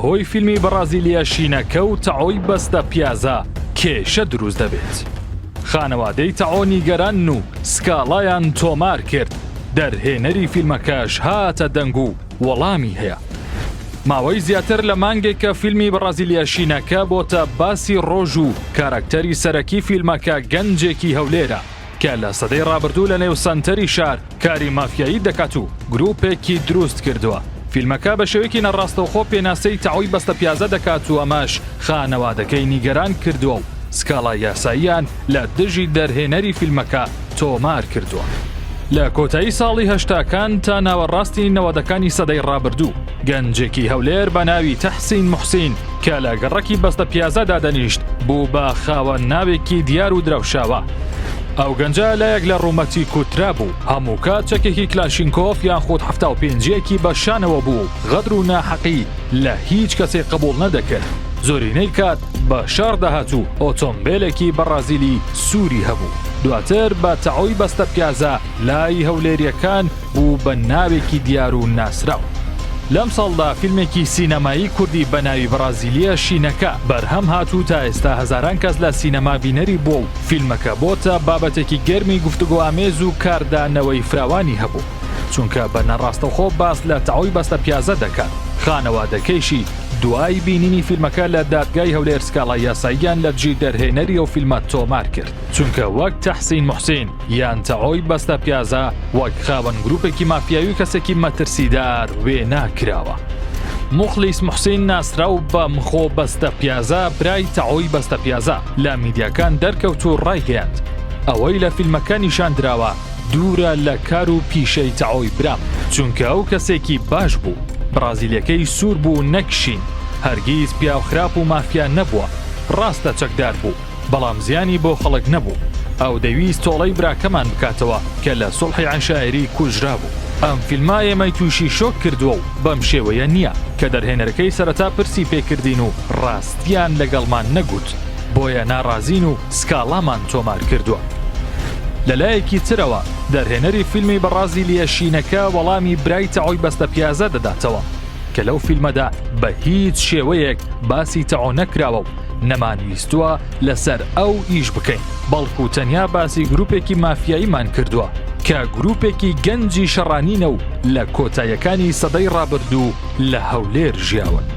بەهۆی فیلمی بەڕازیلیە شینەکە و تەعۆی بەستە پیازە کێشە دروست دەبێت. خانەوادەی تەعۆ نیگەرانن و سکاڵایان تۆمار کرد، دەرهێنەری فیلمەکەش هاتە دەنگ و وەڵامی هەیە. ماوەی زیاتر لە مانگێکە فیلمی بەڕازیلیە شینەکە بۆتە باسی ڕۆژ و کاراکتەری سەرەکی فیلمەکە گەنجێکی هەولێرە کە لە سەدەی ڕابردوو لە نێو سەنتەری شار کاری مافیایی دەکات و گروپێکی دروست کردووە. فیلمەکە بە شێوەیەکی ناڕاستەوخۆ پێناسەی تەعۆی بەستە پیازە دەکات و ئەمەش خانەوادەکەی نیگەران کردووە و سکاڵای یاساییان لە دژی دەرهێنەری فیلمەکە تۆمار کردووە. لە کۆتایی ساڵی هەشتاکان تا ناوەڕاستی نەوەدەکانی سەدەی ڕابردوو، گەنجێکی هەولێر بە ناوی تەحسین موحسین کە لە گەڕەکی بەستە پیازە دادەنیشت، بوو بە خاوەن ناوێکی دیار و درەوشاوە. ئەو گەنجە لایەک لە ڕوومەتی کوترا بوو، هەموو کات چەکێکی کلاشینکۆف یان خود 75 یەکی بە شانەوە بوو و غەدر و ناحەقی لە هیچ کەسێک قبوڵ نەدەکرد. زۆرینەی کات بە شاڕ دەهات و ئۆتۆمبێلێکی بەڕازیلی سووری هەبوو. دواتر بە تەعۆی بەستە پیازە لای هەولێرییەکان بوو بە ناوێکی دیار و ناسراو. لەم ساڵدا فیلمێکی سینەمایی کوردی بە ناوی بەڕازیلییە شینەکە بەرهەم هات و تا ئێستا هەزاران کەس لە سینەما بینەری بووە و فیلمەکە بۆتە بابەتێکی گەرمی گفتوگۆئامێز و کاردانەوەی فراوانی هەبوو چونکە بە ناڕاستەوخۆ باس لە تەعۆی بەستە پیازە دەکات. خانەوادەکەیشی دوای بینینی فیلمەکە لە دادگای هەولێر سکاڵای یاساییان لە دژی دەرهێنەری ئەو فیلمە تۆمار کرد چونکە وەک تەحسین موحسین یان تەعۆی بەستە پیازە وەک خاوەن گروپێکی مافیاوی و کەسێکی مەترسیدار وێنا کراوە. موخلیس موحسین ناسراو بە مخۆ بەستە پیازە برای تەعۆی بەستە پیازە لە میدیاکان دەرکەوت و ڕایگەیاند ئەوەی لە فیلمەکە نیشان دراوە دوورە لە کار و پیشەی تەعۆی برام چونکە ئەو کەسێکی باش بوو بڕازیلیەکەی سوور بوو نەک شین هەرگیز پیاو خراپ و مافیا نەبووە ڕاستە چەکدار بوو بەڵام زیانی بۆ خەڵک نەبوو. ئەو دەیویست تۆڵەی براکەمان بکاتەوە کە لە سوڵحی عەشایەری کوژرابوو. ئەم فیلمە ئێمەی تووشی شۆک کردووە و بەم شێوەیە نییە کە دەرهێنەرەکەی سەرەتا پرسی پێکردین و ڕاستیان لەگەڵمان نەگوت، بۆیە ناڕازین و سکاڵامان تۆمار کردووە. لە لایەکی ترەوە دەرهێنەری فیلمی بەڕازیلییە شینەکە وەڵامی برای تەعۆی بەستە پیازە دەداتەوە کە لەو فیلمەدا بە هیچ شێوەیەک باسی تەعۆ نەکراوە و نەمانویستووە لەسەر ئەو ئیش بکەین، بەڵکو تەنیا باسی گروپێکی مافیاییمان کردووە کە گروپێکی گەنجی شەڕانینە و لە کۆتاییەکانی سەدەی ڕابردوو لە هەولێر ژیاون.